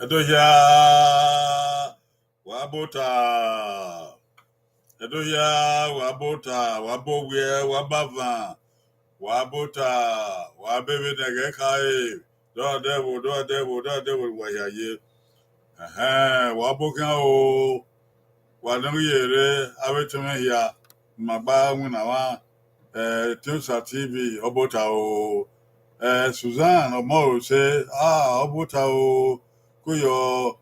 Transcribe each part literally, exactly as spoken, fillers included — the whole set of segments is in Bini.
Ẹdohia, wa bota. Ẹdohia, wa bota, wa bọ owiẹ, wa bọ avan, wa bota, wa bọ vbene ẹghẹ khare, dọdẹ vbo, dọdẹ vbo, dọdẹ vbo wa hia ye. Ẹhẹn, wa bọ khian o, wa ne ọ ghi ye rre, avbe etẹn mwẹ hia, ma gba winna mwa, eh, Etẹn Osa T V, ọ bota o. Eh, Susan Ọmọrose, ah, ọ bota o, koyọ,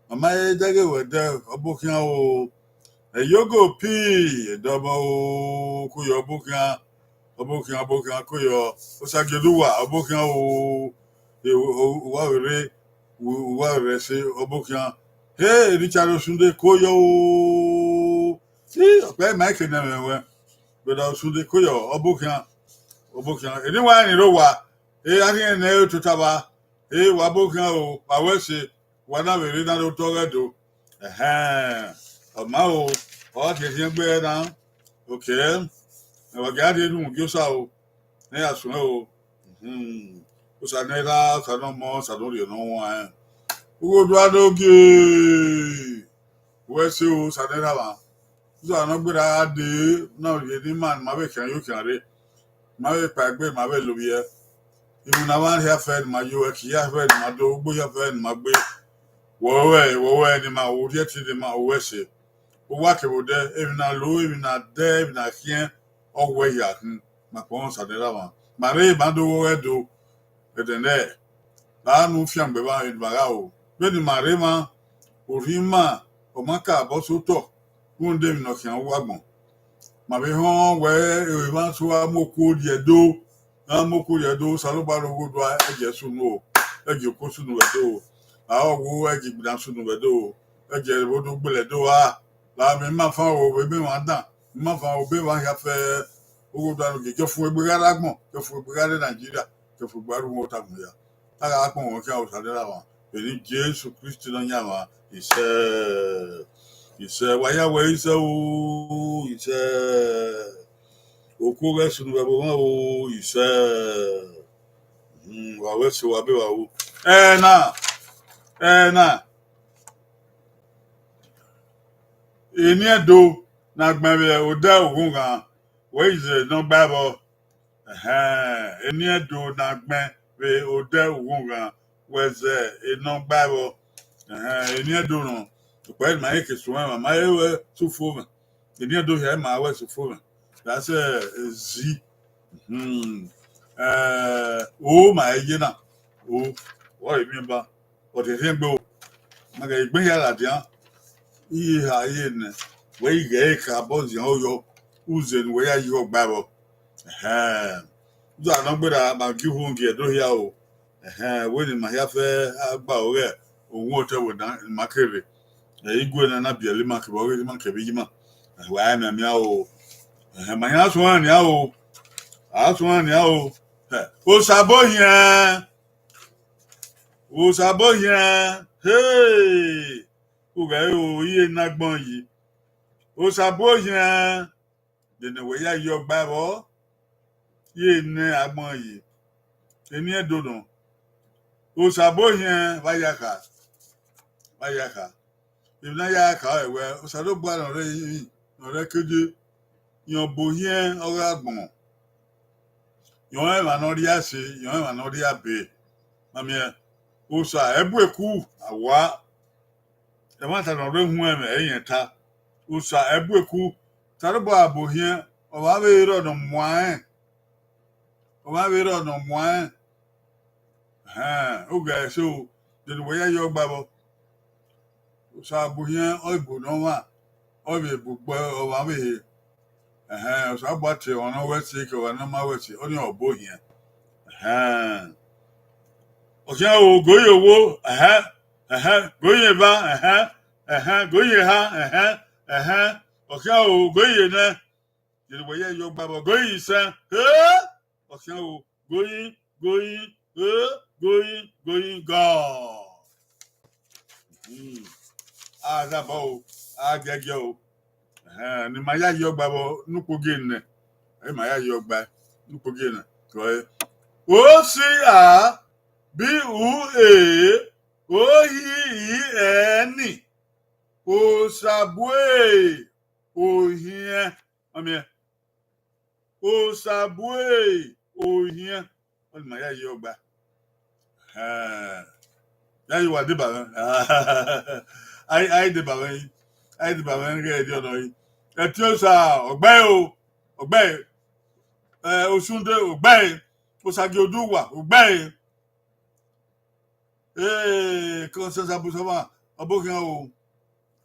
mama ẹdẹghe wẹ dẹ, ọ bọ khian o. Eyogo P, ẹdọmọ o, koyọ, ọ bọ khian, ọ bọ khian, ọ bọ khian, koyọ, Osagiẹduwa, ọ bọ khian o. E, o, o, uwa vbe rre, u-, uwa vbe rre ẹse, ọ bọ khian. He, Richard Osunde, koyọ o. I, ọkpẹ ma ke nẹ mwẹ wẹ. Brother Osunde, koyọ, ọ bọ khian, ọ bọ khian. Eni wa ni rre owa, e, a rhie nẹ, e tota vba, e, wa bọ khian o, wa wẹ ẹse, wa na vbe rre na do tọ ghẹ do. Ẹhẹn, ọ ma o, ọ ke khian gbe na. Okay, ẹ wa gia rhie unu gie Osa o, ne ya suẹn o. Hmm. Osa ne erha, Osa ne ọmọ, Osa ne orhiọn ne ọ huanrẹn. Ugho do a do gie, wẹ ẹse o, Osa ne erha mwa. Osa ne ọ gberra gha dee, na rhie ne ima ne ima vbe khian yo khian rre. Ma vbe kpa egbe, ma vbe lovbiẹ. Iwinna mwa hia fẹ ne ima yo, ẹki hia fẹ ne ima do, ugbo hia fẹ ne ima gbe. Wẹ wẹ, wẹ wẹ ne ima, u rhie ẹtin ne ima, u wẹ ẹse. Uwa kevbe odẹ, emwi ne a lo, emwi ne a dẹ, emwi ne a khiẹn, ọ wẹ hia khin, ma kpọnmwẹ Osa ne erha mwa. Ma rre ma do ghẹ do, ẹdẹ nẹ, ra ne u fiangbe evba, emwi ne ima gha ru. Vbene ima rre mwa, orhiọn ima, ọ ma ka bọ sẹ otọ, rhunmwuda emwi ne ọ khian ru agbọn. Ma vbe họn wẹ emwa so a mu okuo rhie do, a mu okuo rhie do, Osanobua rre ogho dua, ẹgie sunu o, ẹgie okuo sunu vbe do, a rọ wo ẹgie igbinna sunu vbe do, ẹgie ẹvbo do gbele do a, la mẹ ima fan o, vbe emwa dan, ima fan o, be emwa hia fẹ, ogho dua ne ogie, gie ọfumwegbe gha rre agbọn, gie ọfumwegbe gha rre Nigeria, gie ọfumwegbe gha rre uwẹ ota mu hia. A gha kpọnmwẹ khian Osa ne erha mwa, vbe eni Jesu Kristi Nọyaẹnmwa, isẹ, isẹ, wa ya wẹ isẹ o, isẹ. Okuo ghẹ sunu vbe ẹvbo mwa o, isẹ. Hmm, wa wẹ ẹse, wa be wa ru. Ẹna, ẹna. Eni Ẹdo ne a gbẹn vbe odẹ Ughunghan, wẹ i zẹ ne ọ gba ẹvbo. Ẹhẹn, eni Ẹdo ne a gbẹn vbe odẹ Ughunghan, wẹ zẹ ne ọ gba ẹvbo. Ẹhẹn, eni Ẹdo nọ, okpẹ ne ima he ke suẹn, ma ma he ruẹ sufo mwẹ. Eni Ẹdo hia ma wẹ sufo mwẹ. That's a, a Z. Hmm. Eh, o ma ye na. O, wa emwi ba. Ọ te rhiẹn gbe o. Ma ghẹ egbe hia ladian. Iye ha ye nẹ. Wẹ i ghẹ ka bọ zian oyọ. Uze ne wẹ ya yi ọgba ẹvbo. Ẹhẹn. Uza nọ gberra ma gi uhunmwu gie Ẹdo hia o. Ẹhẹn, wẹ ne ima hia fẹ a gba ọghẹ, owu ọtẹn wẹ na, ima kere. Ẹ, igue na na biẹlẹ ima kevbe ọghe ima kevbe iyima. Ẹ, wa mianmian o. Ẹhẹn, ma yan suẹn nian o. A suẹn nian o. Ẹ, Osabohiẹn. Osabohiẹn. Hey! Ughẹ o, iye ne agbọn yi. Osabohiẹn. Dene wẹ ya yi ọgba ẹvbo, ye ne agbọn yi. Eni Ẹdo nọ. Osabohiẹn vba ya kha. Vba ya kha. Emwi ne a ya kha ọre wẹ, Osanobua ne ọ rre emwi, ne ọ rre kede, rẹn ọbo hiẹn ọghe agbọn. Rẹn ọnrẹn emwa ne ọ rhia ẹse, rẹn ọnrẹn emwa ne ọ rhia be. Ma miẹn, Osa, ẹbueku, a wa. Ẹmwata ne ọ rre uhunmwu ẹmwẹ, ẹi rẹn ta. Osa, ẹbueku, Osanobua gha bo hiẹn, ọmwa vbe rrọọ ne ọ muẹn. Ọmwa vbe rrọọ ne ọ muẹn. Ẹhẹn, ughẹ ẹse o, dede wẹ ya yi ọgba ẹvbo. Osabohiẹn, ọ i bu ne ọmwa, ọ vbe bu gbe ọmwa vbe ehe. Ẹhẹn, Osanobua tie ọmwa ne ọ wẹ ẹse, ke ọmwa ne ọ ma wẹ ẹse, ọnii ọ Obohiẹn. Ẹhẹn. Ọ khian o, go ye owo, ẹhẹn, ẹhẹn, go ye eva, ẹhẹn, ẹhẹn, go ye eha, ẹhẹn, ẹhẹn. Ọ khian o, go ye nẹ. Dede wẹ ya yi ọgba ẹvbo, go ye isẹn, he! Ọ khian o, go ye, go ye, he, go ye, go ye, gọ. Hmm. A daba o, a giẹgiẹ o. Ẹhẹn, ne ima ya yi ọgba ẹvbo ne ukpogiẹ nẹ. Ima ya yi ọgba ne ukpogiẹ nẹ. Kọ e. O C A B U A, Ohi ẹni, Osabue ohiẹn. Ọmiẹn. Osabue ohiẹn. Ọni ma ya ye ọgba. Eh, ya ye wa deba mwẹ. Ai, ai deba mwẹ. Ai deba mwẹ ghe ẹdẹ ọnọ yi. Ẹtin Osa, ọgbae o. Ọgbae. Eh, Osunde, ọgbae. Osagie Oduwa, ọgbae. Eh, Constance Abusoma, ọbokhian o.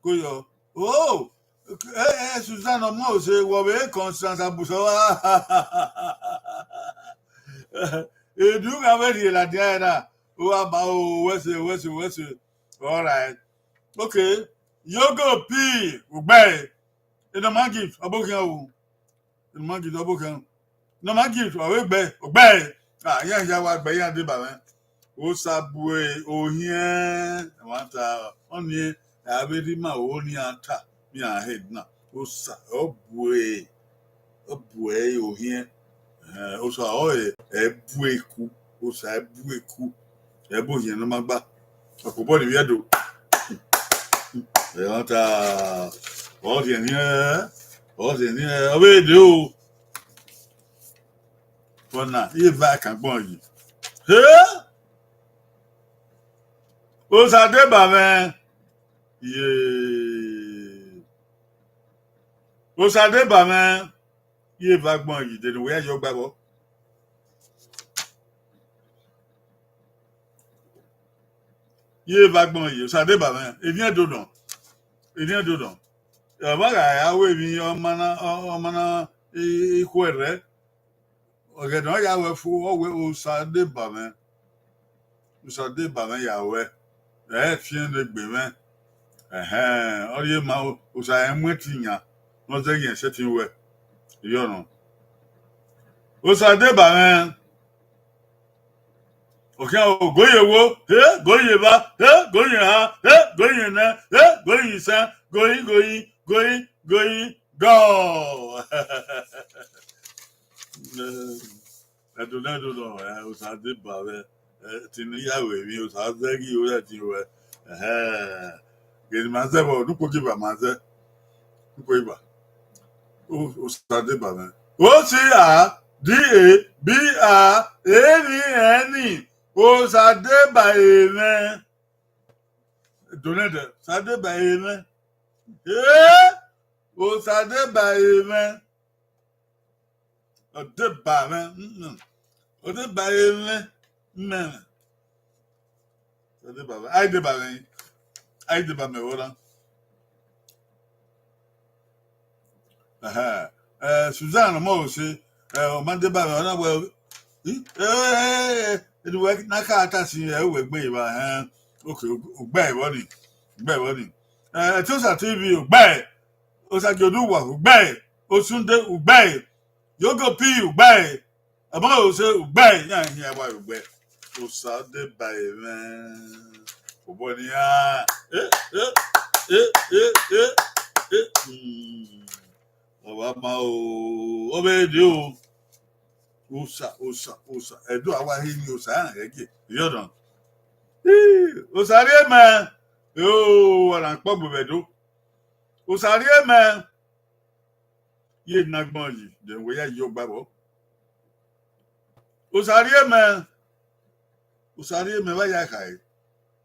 Ko yọ. Oh, eh, eh, Susan Ọmọose, wọ vbe Constance Abusoma. Edu gha vbe rhie ladian ẹre na. Uwa ba o, wẹ se, wẹ se, wẹ se. All right. Okay. Yogo P, ugbẹe. Enoma Gift, ọbokhian o. Enoma Gift, ọbokhian. Enoma Gift, ọ vbe gbe, ọ gbe. Ah, iran hia wa gbe, iran deba mwẹ. Osabue ohiẹn, ẹmwata, ọni a vbe rhie ima oro ne iran ta, ne iran he na. Osa, ọ bue, ọ bue ohiẹn. Eh, Osa ọre ẹ bue eku, Osa ẹ bue eku, ẹ bu ohiẹn ne ọ ma gba. Ọkpobọ ni vbiẹ do. Ẹmwata, ọ rhiẹnrhiẹn, ọ rhiẹnrhiẹn, ọ vbe de o. Ọna, iye eva kan gbọn yi. He? Osa deba mwẹ. Ye. Osa deba mwẹ. Iye eva gbọn yi, de ne uwẹ ya ye ọgba vbọ. Iye eva gbọn yi, Osa deba mwẹ, emwi ẹdo nọ, emwi ẹdo nọ. Ọmwa gha ya ru emwi ọmana, ọmana ikhuẹrhẹ, ọghẹdẹ ọ ya ru ẹfu, ọ wẹ Osa deba mwẹ. Osa deba mwẹ ya ru ẹ, ẹ i fian ne egbe mwẹ. Ẹhẹn, ọ rhie ma, Osa rẹn mu ẹtin yan, ne ọ zẹghian sẹtin wẹ. Iyọ nọ. Osa deba mwẹ. Ọkhian o, goyi ewo, he, goyi eva, he, goyi eha, he, goyi enẹ, he, goyi isẹn, goyi, goyi, goyi, goyi, gọ. Ẹdo ne ẹdo nọ, eh, Osa deba mwẹ, eh, te ne I ya ru emwi, Osa zẹghi ore ẹtin wẹ. Ẹhẹn. Ghe ne ima zẹ vbọ, ne ukpogieva ma zẹ. Ukpogieva. O, Osa deba mwẹ. O C A D A B A E V N. Osa deba mwẹ. Donẹdẹ, Osa deba mwẹ. Eh, Osa deba mwẹ. Ọ deba mwẹ, mm, ọ deba mwẹ, mẹ. Ọ deba mwẹ, ai deba mwẹ, ai deba mwẹ vbọ na. Ẹhẹn. Eh, Susan Ọmọose, eh, ọ ma deba mwẹ, ọ na wẹ, eh, eh, eh, eh, enu wẹ na ka ta sin, eh, wẹ gbe evba, eh, okay, ugbe vbọ ni, ugbe vbọ ni. Eh, Ẹtin Osa T V, ugbe. Osagie Oduwa, ugbe. Osunde, ugbe. Yogo P, ugbe. Ọmọose, ugbe. Iran hia wa ugbe. Osa deba mwẹ. Obọ nian. Eh, eh, eh, eh, eh, eh. Hmm. Ọ wa ma o. Ọ vbe de o. Osa, Osa, Osa. Ẹdo a wa he ni Osa, iran ghẹ gie. Iyọ nọ. Ih, Osa rhie mẹ. Eo, ọna kpọgbe vbe Ẹdo. Osa rhie mẹ. Ye ne agbọn yi, de wẹ ya ye ọgba vbọ. Osa rhie mẹ. Osa rhie mẹ vbe a ya khare.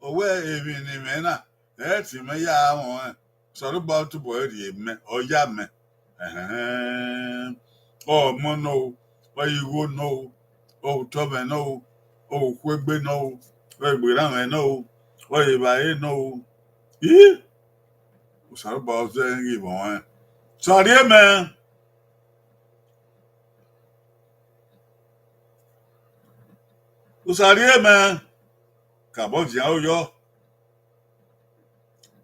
Ọ wẹ emwi ne imẹ na, ẹ i te mwẹ ya mwẹ ọnrẹn. Osanobua tobọ ẹre rhie mẹ, ọ ya mẹ. Ẹhẹn. Ọ ọmọ nọ o, ọ igho nọ o, ọ otọmwẹ nọ o, ọ okhuegbe nọ o, ọ egberranmwẹ nọ o, ọ evbare nọ o. Ih! Osanobua ọ zẹ ghi vbe ọnrẹn. Osa rhie mẹ. Osa rhie mẹ. Kabọ vian aro yọ.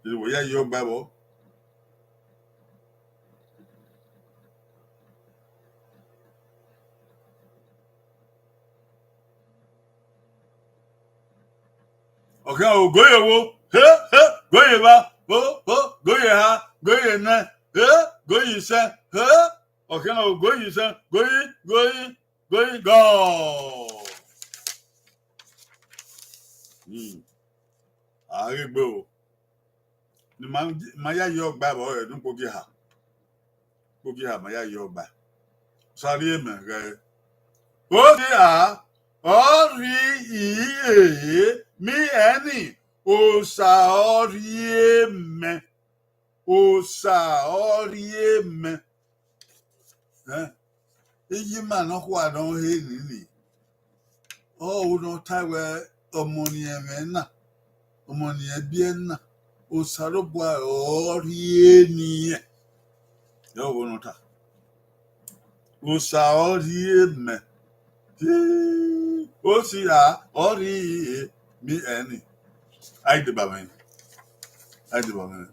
Ẹ wẹ ya ye ọgba vbọ. Ọkhian o, goyi ewo, he, he, goyi eva, ho, ho, goyi eha, goyi enẹ, he, goyi isẹn, he. Ọkhian o, goyi isẹn, goyi, goyi, goyi, gọ. Hmm. A ghe gbe o. Ne ima, ima ya ye ọgba vbe ọre ne ukpogiẹ ha. Ukpogiẹ ha ma ya ye ọgba. Osa rhie mẹ ghẹ. Osa, ọ rhie, e, mi ẹni, Osa ọ rhie mẹ. Osa ọ rhie mẹ. Ẹ, iye ima nọkhua ne ọ he nini, ọ ru ne ọ ta wẹẹ, ọmọ ne ẹmwẹ na, ọmọ ne ẹbiẹ na, Osanobua ọ rhie ne irẹn. Ẹ ọ ru ne ọ ta. Osa ọ rhie mẹ. Osa ọ rhie mi ẹni. A i deba mwẹ. A i deba mwẹ.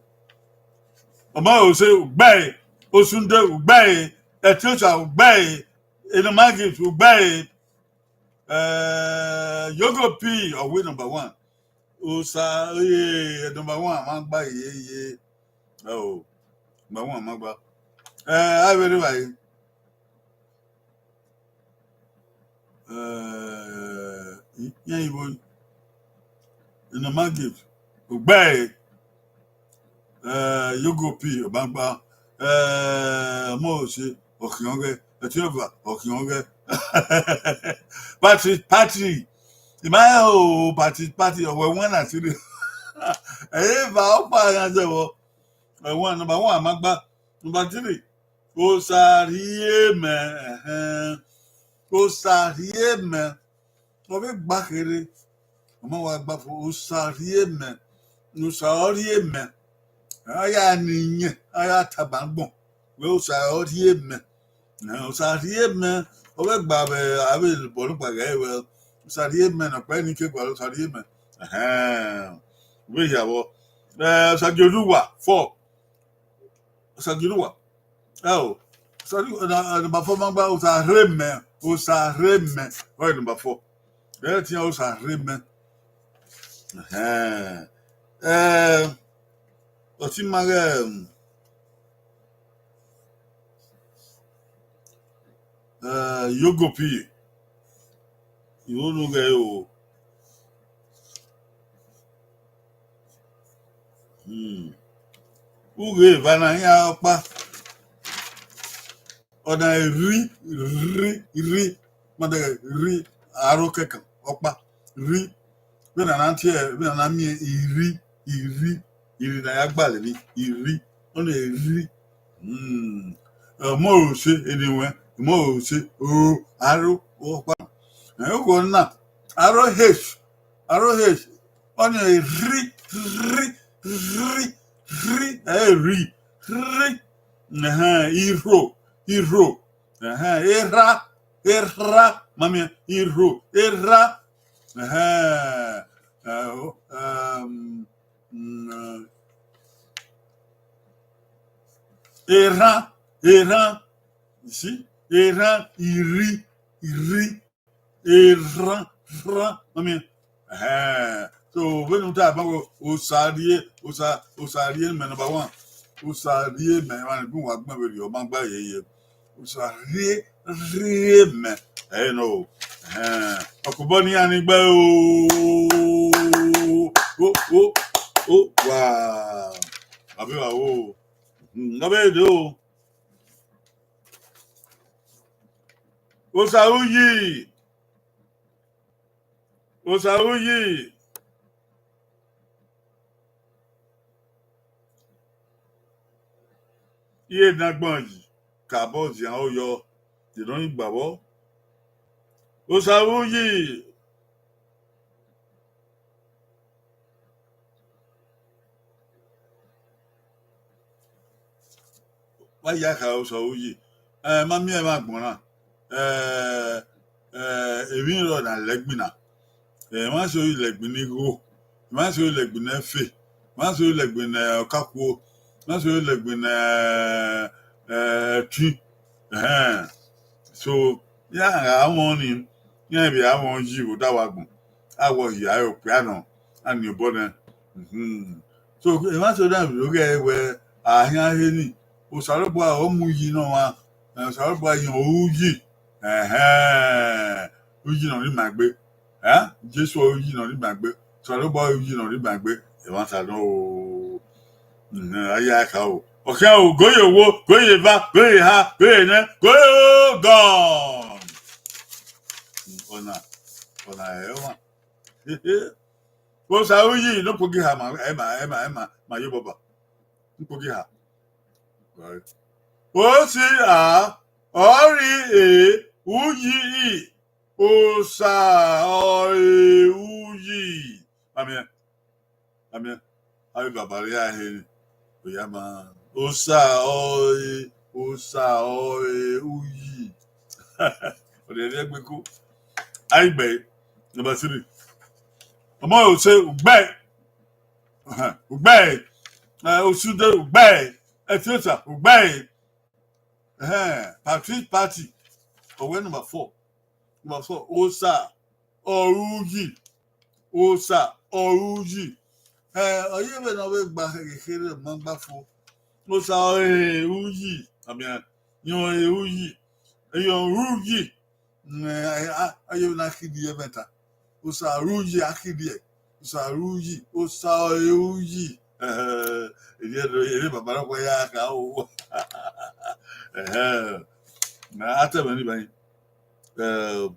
Ọ ma ho se ugbẹe, Osunde ugbẹe, Ẹtin Osa ugbẹe, Enoma Gift ugbẹe, eh, Yogo P ọ wẹ number one. Osa, eh, number one, a ma gba ye, ye. Oh, number one, a ma gba. Eh, a vbe rre evbare. Eh, iran ivbo, Enoma Gift, ugbẹe, eh, Yogo P, ọ ma gba, eh, Ọmọrose, ọ khian ọghẹ, Ẹtin Osa, ọ khian ọghẹ. Patrick, Patrick, I ma rẹn o, Patrick, Patrick, ọ wẹ ẹwaẹn na siri. Ẹ i re eva ọkpa iran zẹ vbọ. Ẹwaẹn, number one, a ma gba. Number three, Osa rhie mẹ, ẹhẹn. Osa rhie mẹ. Ọ vbe gba kherhe, ọ ma wa gba fo, Osa rhie mẹ, Osa ọ rhie mẹ. A ya ni iyẹn, a ya tama agbọn wẹẹ Osa ọ rhie mẹ. Ẹhẹn, Osa rhie mẹ, ọ vbe gba vbe avbe obọ nọkpa ghẹ wẹẹ, Osa rhie mẹ, nọkpa ni ke gualọ Osa rhie mẹ. Ẹhẹn, vbe hia vbọ. Eh, Osagiẹn Onuwa, four. Osagiẹn Onuwa. Ẹ o, Osagiẹn, eh, number four ma gba, Osa rhie mẹ, Osa rhie mẹ. Ọ number four. Ẹ tiẹn Osa rhie mẹ. Ẹhẹn. Eh, ọtẹn ma ghẹ, eh, Yogo P. I ho nu ghẹ o. Hmm. Ughe eva na iran ọkpa. Ọna rri, rri, rri. Ma dẹghẹ rri, aro kẹkan, ọkpa. Rri. Vbene a na tie, vbene a na miẹn irri, irri, irri ne a ya gbalẹ ni, irri. Ọna rri. Hmm. Ọmọrose, eniwẹn, Ọmọrose, o, aro, ọkpa. Ẹ, ughọ na, aro H, aro H, ọnii rri, rri, rri, rri, ẹ, rri, rri. Ẹhẹn, irho, irho. Ẹhẹn, erha, erha, ma miẹn, irho, erha. Ẹhẹn, ẹ, o, ẹm, mm, erhan, erhan, you see, erhan, irri, irri, erhan, rhan, ma miẹn. Ẹhẹn. So, vbene u ta ban wẹẹ, Osa rhie, Osa, Osa rhie mẹ number one. Osa rhie mẹ, emwa ne bun wa gbẹn vberriọ, ọ ma gba yeye. Osa rhie, rhie mẹ. Ẹ nọ o. Ẹhẹn. Ọkobọ ne iran ni gbe o. O, o, o, wa. Abẹ wa o. Hmm, ọ vbe do. Osa uyi. Osa uyi. Iye ne agbọn yi, kabọ zian oyọ, de nọ ni gba vbọ. Osa uyi. Wa ya kha Osa uyi. Ẹ, ma miẹn ẹmwẹ agbọn na. Ẹ, ẹ, emwi rrọọ na lẹgbin na. Ẹ, emwa so lẹgbin ne igho. Emwa so lẹgbin ne ẹfe. Emwa so lẹgbin ne ọkakuo. Emwa so lẹgbin ne, ẹ, ẹtin. Ẹhẹn. So, iran gha mwẹ ọnii, iran vbe a mwẹ yi vbe odaro agbọn. A wẹ ọ hia ẹre okpia nọ, a ni obọ nẹ. Mhm. So, emwa so na vbe ghe wẹẹ, a hian he ni, Osanobua ọ mu uyi ne ọmwa, ẹ, Osanobua yan uyi. Ẹhẹn, uyi ne ọ rhie ima egbe. Ẹ? Jesu ọre uyi ne ọ rhie ima egbe. Osanobua uyi ne ọ rhie ima egbe, ẹmwata nọ o. A ya kha o. Ọ khian o, goye owo, goye eva, goye eha, goye nẹ, goye gọn. Ọna, ọna ẹ ọmwa. Osa uyi ne ukpogiha ma, ẹ ma, ẹ ma, ẹ ma, ma ye obọ ba. Ukpogiha. Osa, ọ rhie uyi i. Osa ọre uyi. Amien. Amien. Avbe baba rhia he ni. Oya ma. Osa ọre, Osa ọre uyi. Ọrẹrẹ egbe ko. Aigbe. Number three. Ọmọ ose ugbe. Ugbe. Eh, Osude ugbe. Etiosa ugbe. Eh, Patrick Party. Ọwẹ number four. Number four. Osa ọre uyi. Osa ọre uyi. Eh, ọ ye vbe ne ọ vbe gba kherhe ma gba fo. Osa ọre uyi. Amien. Yọn ọre uyi. Yọn ọre uyi. Nẹ, a, a, a ye vbe na khian die ẹmwata. Osa ọre uyi, a khian die. Osa ọre uyi, Osa ọre uyi. Ẹhẹ, eni ẹdo, eni baba rọkpa ya kha o. Ẹhẹ. Na, a tẹ mwẹ ni ba yin. Eh,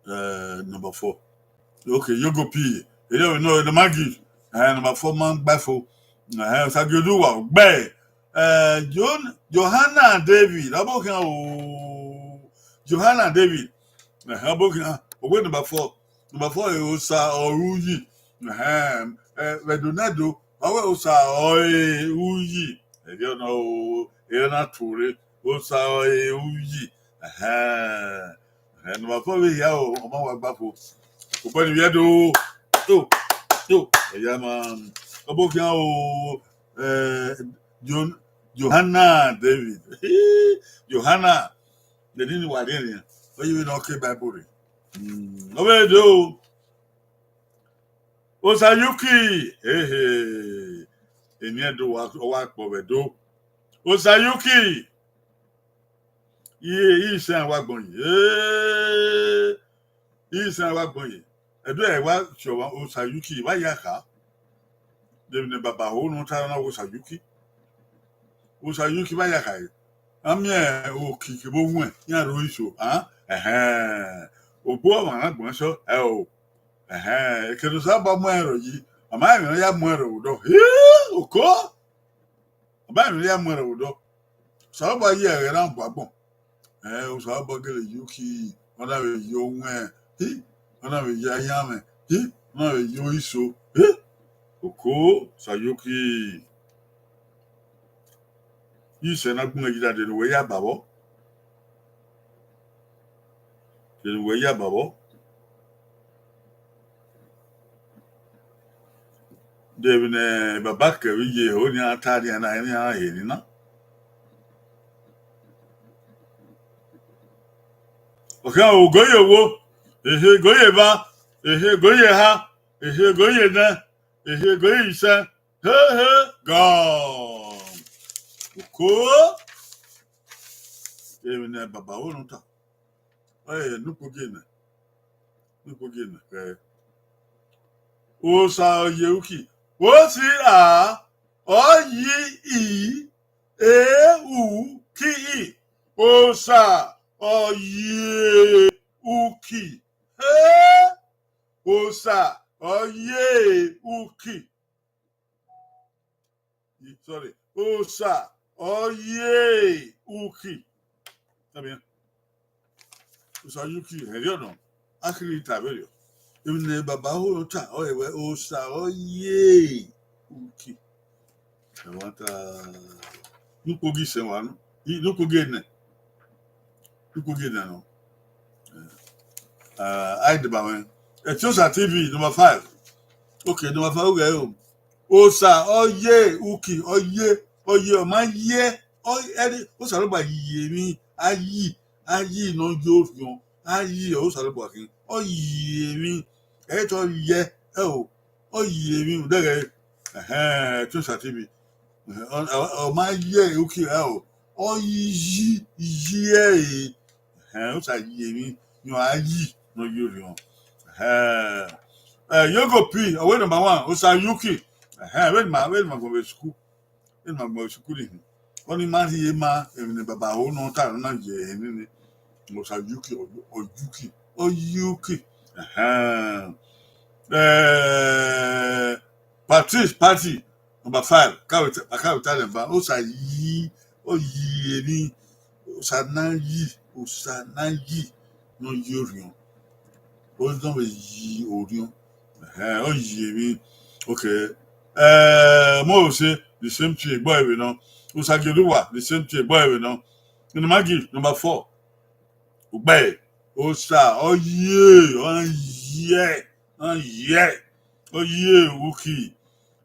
eh, number four. Okay, Yogo P. Eni ọvbe nọ, ne ma gi. Eh, number four ma gba fo. Eh, Osagie Oduwa, gbe. Eh, John, Johanna David, ọbokhian o. Johanna David. Eh, ọbokhian, ọwẹ number four. Number four, eh, Osa ọre uyi. Eh, eh, vbe Ẹdo ne Ẹdo, ọ wẹ Osa ọre uyi. Ẹdẹ ọna o, ẹ na tuorre, Osa ọre uyi. Ẹhẹn. Ẹhẹn, number four vbe hia o, ọ ma wa gba fo. Ukpẹ ni vbiẹ do. Yo, yo, ẹya ma. Ọbokhian o, eh, John, Johanna David. Johanna, de ni wa rhie riẹn. Ọ ye vbe ne ọ ke Bible rre. Mm, ọ vbe do. Osayuki, ehe. Eni Ẹdo wa, ọ wa kpọ vbe Ẹdo. Osayuki. Iye, isan wa gbọn ye. Ee, isan wa gbọn ye. Ẹdo ẹ wa sẹ ọmwa Osayuki, wa ya kha. Deghẹ ne baba ho ne ọ ta na wẹ Osayuki. Osayuki wa ya kha. A miẹn okiki vbe owẹn, iran ro iso, a? Ẹhẹn. Ogbo ọmwa na gbọn sọ, ẹ o. Ẹhẹn, ekene Osanobua mu ẹn rọ yi, ọ ma rẹn emwi ne ọ ya mu ẹn rọ vbe odọ. Hii, oko! Ọ ma rẹn emwi ne ọ ya mu ẹn rọ vbe odọ. Osanobua yi ẹghẹ na bu agbọn. Ẹn, Osanobua gele ye uki, ọ na vbe ye owẹn, hii, ọ na vbe ye ayanmwẹ, hii, ọ na vbe ye iso, hii. Oko, Osayuki. Isẹ na gbẹn yi dade ne uwẹ ya ba vbọ. Dede uwẹ ya ba vbọ. Deghẹ ne baba kẹ vbe iye ho ni a ta riẹn na, iran he ni na. Ọ khian o, goye owo, ehe goye eva, ehe goye eha, ehe goye enẹ, ehe goye isẹ, he he gọn. Oko. Emwi ne baba ro nọ ta. Ẹ, ne ukpogiẹ nẹ. Ne ukpogiẹ nẹ. Ẹ. Osa ọ ye uki. Osi a, ọ yi i, e u ki i. Osa ọ ye uki. He! Osa ọ ye uki. Sorry. Osa ọ ye uki. Sabian. Osa ye uki, ẹriọ nọ. Akhiri ta vberriọ. Emwi ne baba ro ta, ọ wẹ Osa ọ ye uki. Ẹmwata, ne ukpogiẹ sẹ wa nọ. Ne ukpogiẹ nẹ. Ne ukpogiẹ nẹ nọ. Ah, a i deba mwẹ. Etiosa T V, number five. Okay, number five, okay, o. Osa ọ ye uki, ọ ye, ọ ye, ọ ma ye, ọ, ẹre, Osanobua yi emwi, a yi, a yi ne ọ ye orhiọn, a yi Osanobua khin, ọ yi emwi, ẹ i te ọ ye, ẹ o, ọ yi emwi, udeghẹ, ẹhẹn, Etiosa T V. Ọ, ọ, ọ ma ye uki, ẹ o, ọ yi, yi, yi ẹre. Ẹhẹn, Osa yi emwi, yọn a yi ne ọ ye orhiọn. Ẹhẹn. Eh, Yogo P, ọ wẹ number one, Osa Yuki. Ẹhẹn, vbene ima, vbene ima gbẹn vbe school. Vbene ima gbẹn vbe school ni hin. Ọni ma rhie ma, emwi ne baba ho nọ ta nọ na ye emwi ni. Osa Yuki, ọ, ọ Yuki, ọ Yuki. Ẹhẹn. Eh, Patrice Party, number five. Ka vbe ta, ka vbe ta rẹn ba. Osa yi, ọ yi emwi. Osa na yi, Osa na yi, ne ọ yi orhiọn. Ọ na vbe yi orhiọn. Ẹhẹn, ọ yi emwi. Okay. Eh, Ọmọrose, the same thing, egbe ọre vbe nọ. Osa Geruwa, the same thing, egbe ọre vbe nọ. Number four. Ugbẹe, Osa, ọ ye, ọ ye, ọ ye, ọ ye, Uki,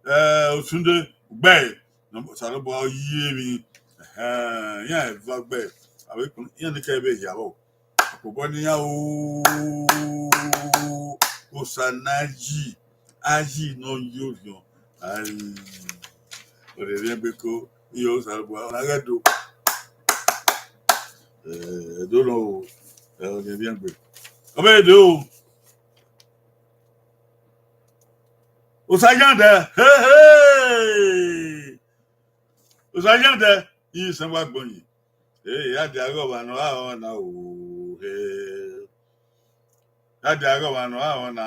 eh, Otunde, ugbẹe, Osanobua ọ ye emwi, ẹhẹn, iran eva ugbẹe, avbe ikun, iran ni kẹ vbe hia vbọ. Akpobọ ne iran o, Osa na yi, a yi ne ọ yi orhiọn. Ai, ọrẹrẹ egbe ko, iye Osanobua, ọ na ghẹ do. Eh, ẹdo nọ o, ẹ, ọrẹrẹ egbe. Ọ vbe do. Osa yan dẹ, he, he. Osa yan dẹ, iye Osanobua gbọnyin. Eh, ya dia ghe ọmwa ne ọ gha rọ na o, he. Ya dia ghe ọmwa ne ọ gha rọ na,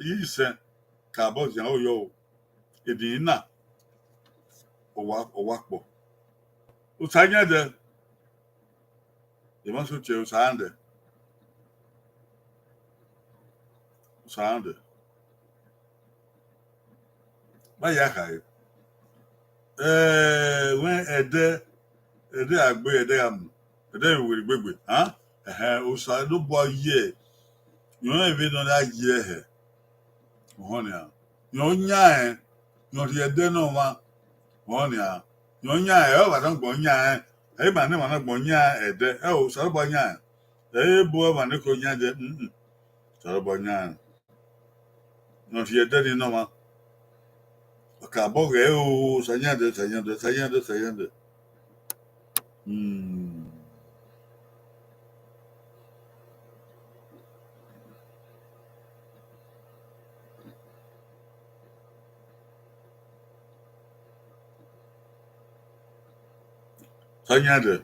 iye Osanobua ka bọ zian oyọ o. Edin na, ọ wa, ọ wa kpọ. Osa yan dẹ. Emwa so tie Osa yan dẹ. Osa yan dẹ. Ba ya khare. Eh, wẹ ẹdẹ, ẹdẹ a gbe, ẹdẹ a mu, ẹdẹ vbe werriegbe, ha? Ẹhẹn, Osanobua ye, rẹn vbene ọ na ye hẹ. Ọhọn nian. Rẹn ọ yan ẹn, rẹn ọ rhie ẹdẹ ne ọmwa. Ọhọn nian. Rẹn ọ yan ẹn, ọ wa na gbẹn yan ẹn. Ẹ i ma ne emwa na gbẹn yan ẹdẹ, ẹ o, Osanobua yan ẹn. Ẹ i bu ọmwa ne ko yan ẹdẹ, mm, mm. Osanobua yan ẹn. Ne ọ rhie ẹdẹ ni ne ọmwa. Ọ ka bọ ghẹ o, Osa yan dẹ, Osa yan dẹ, Osa yan dẹ, Osa yan dẹ. Hmm. Osa yan dẹ.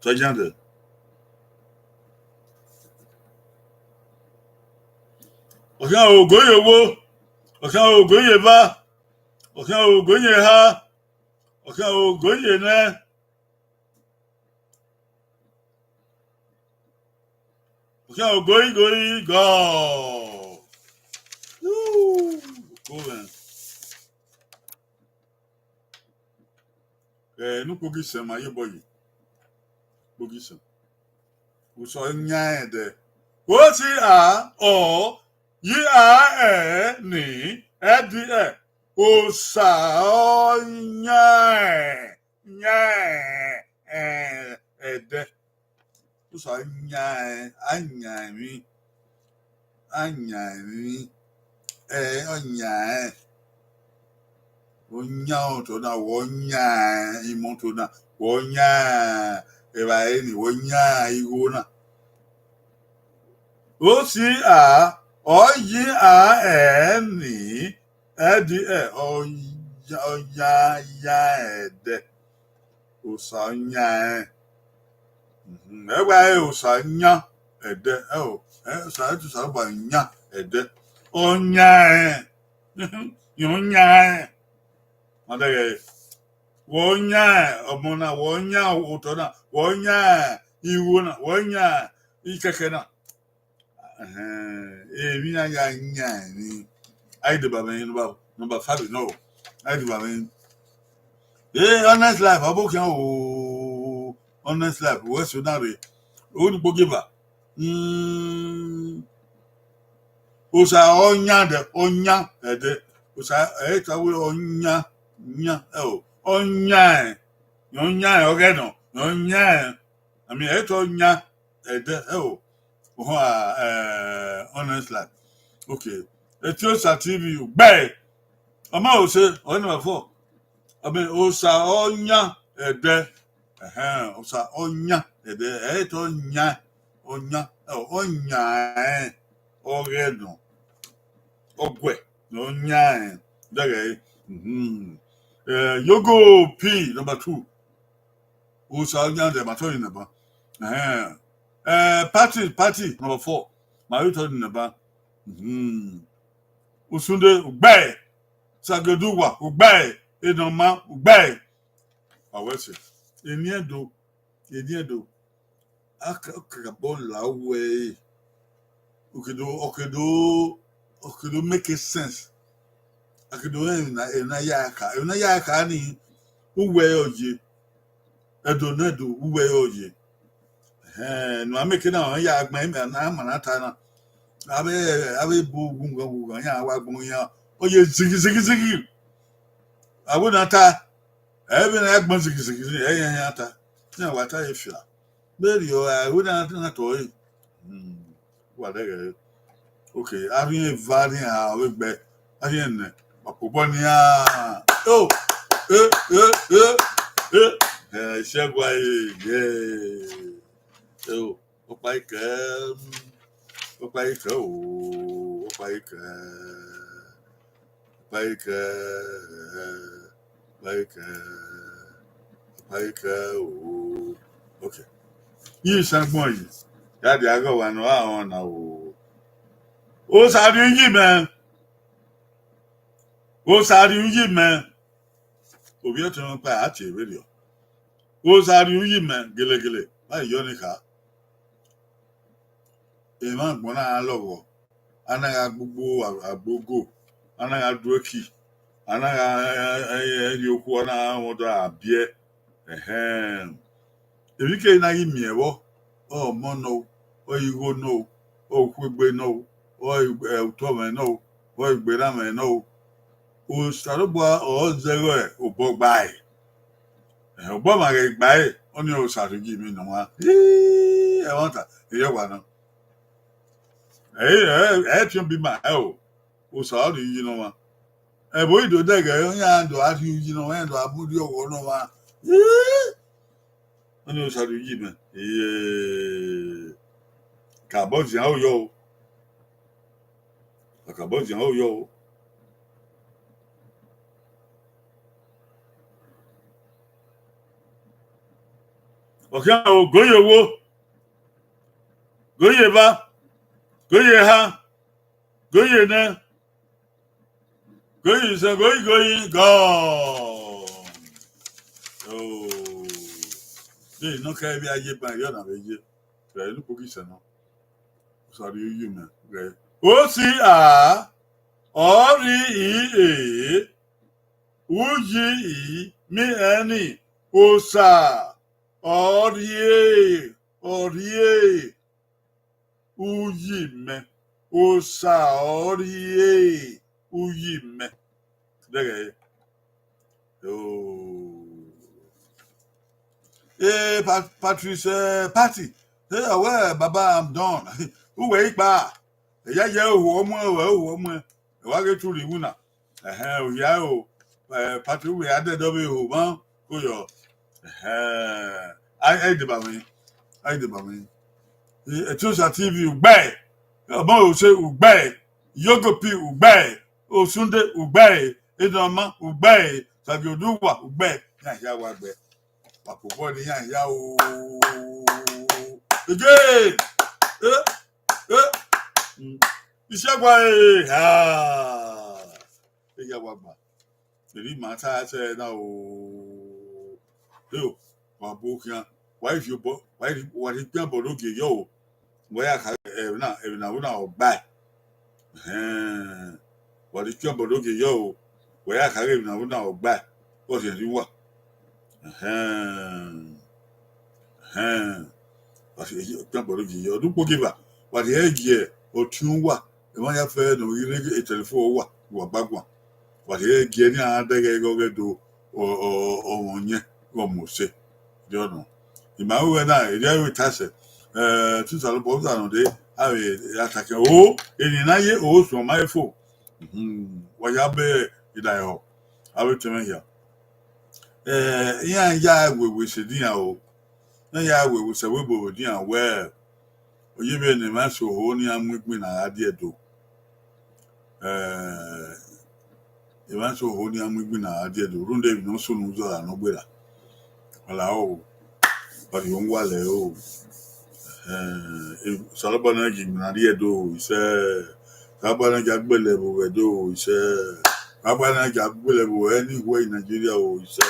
Osa yan dẹ. Ọ khian ogo ye owo, ọ khian ogo ye eva, ọ khian ogo ye eha, ọ khian ogo ye enẹ, ọ khian ogo igho igho. Uu, ogo mwẹ. Eh, ne ukpogisẹn ma ye obọ yi. Ukpogisẹn. Osa ọ yan ẹn dẹ. O si a, ọ, yi a, ẹ, ni, ẹ di ẹ. Osa ọ yan ẹn, yan ẹn, ẹdẹ. Osa yan ẹn, a yan emwi, a yan emwi, ẹ, ọ yan ẹn. Ọ yan otọ na, wẹ ọ yan imọto na, wẹ ọ yan evbare ni, wẹ ọ yan igho na. O si a, ọ yi a, ẹ ni, ẹ di ẹ, ọ ya, ọ ya, ya ẹdẹ. Osa ọ yan ẹn. Mhm. Ẹ wa re Osa yan ẹdẹ. Ẹ o, ẹ, Osa, ẹ te Osanobua yan ẹdẹ. Ọ yan ẹn. Ọ yan ẹn. Ọ dẹghe. Wẹ ọ yan ọmọ na, wẹ ọ yan otọ na, wẹ ọ yan igho na, wẹ ọ yan ikẹkẹ na. Ẹhẹn, emwi na ya yan emwi. A i deba mwẹ number, number five nọ. A i deba mwẹ. Eh, Honest Life, ọ bọ khian o. Honest Life, wẹ so na rre. Onikpogieva. Mm. Osa ọ yan dẹ, ọ yan ẹdẹ. Osa ẹ ta wẹ ọ yan, yan, ẹ o, ọ yan ẹn. Ọ yan ẹn, ọ ghẹ nọ, ọ yan ẹn. I mean, ẹ ta ọ yan ẹdẹ, ẹ o. Ọhọn, eh, Honest Life. Okay. Etiosa T V, ugbẹe. Ọmọrose, ọ number four. I mean, Osa ọ yan ẹdẹ. Ẹhẹn, Osa ọ yan ẹdẹ. Ẹ ta ọ yan, ọ yan, ẹ o, ọ yan ẹn, ọ ghẹ nọ. ọguẹ ne ọ yan ẹn dẹghẹ. Mhm. Eh, Yogo P number two. Osa yan dẹ ma tọ ni nẹban. Ẹhẹn. Eh, Party, Party number four. Ma vbe tọ ni nẹban. Mhm. Usunde, ugbẹe. Sageduwa, ugbẹe. Enọma, ugbẹe. Awẹse. Eni Ẹdo, eni Ẹdo. A ka, a kakabọ la uwu ẹre. Ọ ke do, ọ ke do, ọ ke do make sense. A ke do rẹn emwi na, emwi na ya ka, emwi na ya ka ni, uwu ẹre ọ ye. Ẹdo ne Ẹdo, uwu ẹre ọ ye. Ẹhẹn, ne a make na, ọ ya gbẹn, imẹ na ma na ta na. Avbe, avbe bu gungan gungan, ya wa gbọn yan. Ọ ye zigi, zigi, zigi. Avbe na ta, ẹ vbe na gbọn zigi, zigi, zigi, ẹ yan yan ta. Iran wa ta ye fia. Vberriọ, avbe na, na tọ ẹre. Hmm, wa dẹghẹ. Okay, a rhie eva ni a vbe gbẹ, a rhie nẹ, ma kobọ ni a. Oh, eh, eh, eh, eh. Eh, Isẹgua, eh, yeah. Eh, oh, ọkpa ikẹ, ọkpa ikẹ, oh, ọkpa ikẹ, ọkpa ikẹ, ọkpa ikẹ, ọkpa ikẹ, oh. Okay. Isan gbọn yi, ya dia ghe ọmwa ne ọ ra rẹn na o. Osa rhie uyi mẹ. Osa rhie uyi mẹ. Ovbi ọtẹn mwẹ ọkpa a tie vberriọ. Osa rhie uyi mẹ gelegele, ma yọ ni kha. Emwa agbọn na gha lọghọ, a na gha gbugbo agbogo, a na gha du eki, a na gha rhie okhuo, a na gha mwẹ ọdọ a biẹ. Ẹhẹn. Emwi keghi na ghi miẹn vbọ, ọ ọmọ nọ o, ọ igho nọ o, ọ ukhuegbe nọ o, ọ utọmwẹ nọ o, ọ igberamwẹ nọ o. Osanobua ọ zẹghẹ obọ gba ẹe. Ẹhẹn, obọ ma ghẹ gba ẹe, ọnii Osa rhie uyi mẹ nọ ọmwa. Ii, ẹmwata, erriọ wa nọ. Ẹ, ẹ, ẹ fian obi ma ẹ o, Osa ọ rhie uyi nọ ọmwa. Ẹvbo i do dẹghẹ, iran do a rhie uyi nọ ọmwa, iran do a mu rhie ọghọ nọ ọmwa. Ii, ọnii Osa rhie uyi mẹ. Ii, kabọ zian o yọ o. Akabọ zian o yọ o. Ọ khian o, goye owo, goye eva, goye eha, goye enẹ, goye isẹn, goye, goye gọ. Oh. De nọ kẹ vbe a ye ban, erriọ na vbe ye. Vbe enu kpokisẹ nọ. Osa rhie uyi mẹ ghẹ. O si a, ọ rhie i e, uyi i mi ẹni, Osa, ọ rhie, ọ rhie uyi mẹ, Osa, ọ rhie uyi mẹ. Dẹghẹ. Oh. Eh, Pa-, Patrice, eh, Party. Eh, wẹ, Baba, I'm done. Uwẹ ikpa. Ẹya ye ohu ọmọ, ẹwẹ ohu ọmọ. Ẹ wa ghe tu rhie iwu na. Ẹhẹn, ohia o. Eh, Party, uwẹ a dẹdẹ ọvbe ohu mwa, ko yọ. Ẹhẹn. Ai, ai deba mwẹ. Ai deba mwẹ. Eh, Etiosa T V, ugbẹe. Ọmọ Ose, ugbẹe. Yogo P, ugbẹe. Osunde, ugbẹe. Enọma, ugbẹe. Sagioduwa, ugbẹe. Iran hia wa gbẹ. Wa kobọ ne iran hia o. Again. Eh, eh. Mm. Isẹgua, eh, ha. Eya wa gba. Eri ma ta ẹsẹ na o. Eo, wa bu khian. Wa i fi obọ, wa i, wa i gbe obọ ne ogie yọ o. Wa ya kha, eh, na, eh, na, na ọgba. Ẹhẹn. Wa i gbe obọ ne ogie yọ o. Wa ya kha, eh, na, na ọgba. Ọ rhie rre uwa. Ẹhẹn. Ẹhẹn. Wa rhie, ọkpẹn gbọdọ gie yọ. Ọdun ukpogieva, wa rhie gie ọtiọnwa, emwa ya fẹ ne ọ ghi rre telephone uwa, wa gba guan. Wa rhie gie ne a dẹghẹ ighẹ ọ ghẹ do, ọ, ọ, ọ, ọmọ yẹn, ighẹ ọ mu ose. Erriọ nọ. I ma ru ẹre na, erriọ ẹre ta sẹ. Eh, Osanobua, Osa nọ dee, avbe a ta kẹ, o, eni na ye, o, suẹn ma ye fo. Mhm. Wa ya be, i da họ. Avbe otọ mwẹ hia. Eh, iran ya wewe sẹ edian o. Iran ya wewe sẹ ẹvbo ebo edian wẹẹ, ọ ye vbene emwa eso ho ne iran mu egbin na gha die Ẹdo. Eh, emwa eso ho ne iran mu igbinna gha rrie Ẹdo, rhunmwuda emwi ne ọ sunu zọra ne ọ gberra. Ọ la o, ọ rhie uwa lẹ o. Eh, Osanobua ne ọ gie igbinna rrie Ẹdo o, isẹ. Osanobua ne ọ gie agbele vbe Ẹdo o, isẹ. Osanobua ne ọ gie agbele vbe any where in Nigeria o, isẹ.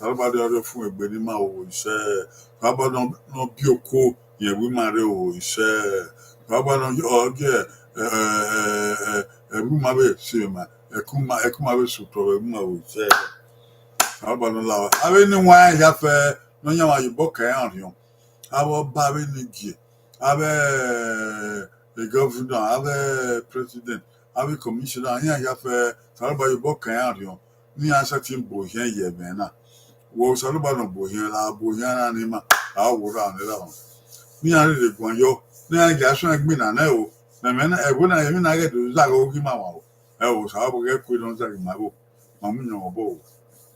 Osanobua ne ọ rhie ọfumwegbe ne ima o, isẹ. Osanobua ne ọ, ne ọ biẹ okuo rẹn vbe ima rre o, isẹ. Osanobua ne ọ gie, eh, eh, eh, eh, ẹvbo ima vbe sẹ emwa, ẹko ima, ẹko ima vbe sẹ otọ vbe ẹvbo ima o, isẹ. Osanobua ne ọ la, avbe eni wan hia fẹ ne ọ yan emwa ye obọ kan iran orhiọn. Avbe ọba vbe ne gie, avbe, eh, governor, avbe president, avbe commissioner, iran hia fẹ, Osanobua ye obọ kan iran orhiọn, ne iran sẹtin bu ohiẹn ye ẹmwẹ na. Wẹ Osanobua ne ọ bu ohiẹn, la bu ohiẹn na ne ima, a wo rra ne erha mwa. Ne iran rherhe guan yọ, ne iran gie suẹn igbinna nẹ o, mẹ, mẹ na, ẹvbo na, emwi na ghẹ do zagha oghi ima mwa o. Ẹ o, Osanobua ghẹ ku ne ọ zagha ima vbo, ma mu yọn obọ o,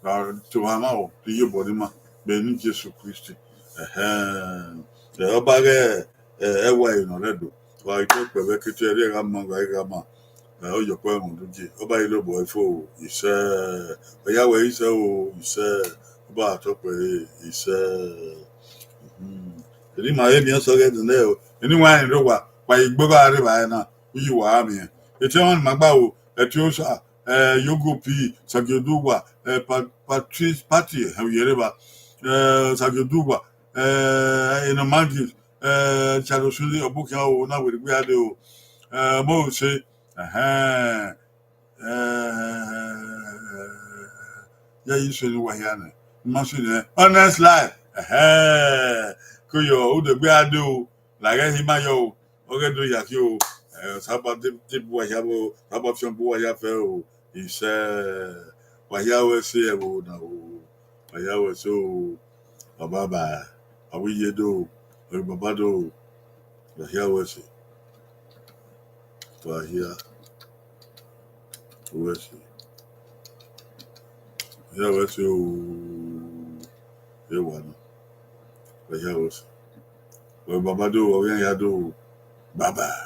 ra to ohan mwa o, rhie iyobọ ne ima, vbe eni Jesu Kristi. Ẹhẹn, ẹ, ọba ghẹ, ẹ, ẹwae ne ọ rre Ẹdo, wa ghi kpẹvbẹ ke te ẹre gha ma, wa ghi gha ma, ẹ, ọ yọ ọkpọ ẹmwẹ udu je, ọba ghi lobọ ẹre fo, isẹ, ọ ya wẹ isẹ o, isẹ, ọba tọkpẹ ẹre, isẹ. Mhm. Eni ma vbe miẹn ọsọ ghẹ nẹ o, eni wa rẹn rre owa, wa ghi gbe gha rre evbare na, uyi wa gha miẹn. Etẹn ọmwa ne ima gba ro, Ẹtiosa, eh, Yogo P, Sagioduwa, eh, Pa-, Patrice Party, eh, u ye rre evba, eh, Sagioduwa, eh, Enomagis, eh, Charles Sunday, ọbokhian o, na werriegbe a de o, eh, Ọmọrose, ẹhẹn, eh, ya yi sunu wa hia nẹ, ma sunu nẹ, Honest Life, ẹhẹn, ko yọ, u degbe a de o, la ghẹ hi ma yọ o, ọ ghẹ do ya khin o, eh, Osanobua de, de bu uwa hia vbo, Osanobua fian bu uwa hia fẹ o, isẹ, wa hia ruẹ ẹse ẹvbo na o, wa hia ruẹ ẹse o, baba ba, a wi ye do, ọre baba do, wa hia ruẹ ẹse, wa hia ruẹ ẹse, hia ruẹ ẹse o, e wa nọ, wa hia ruẹ ẹse, ọre baba do, ọ ghi ya do, baba.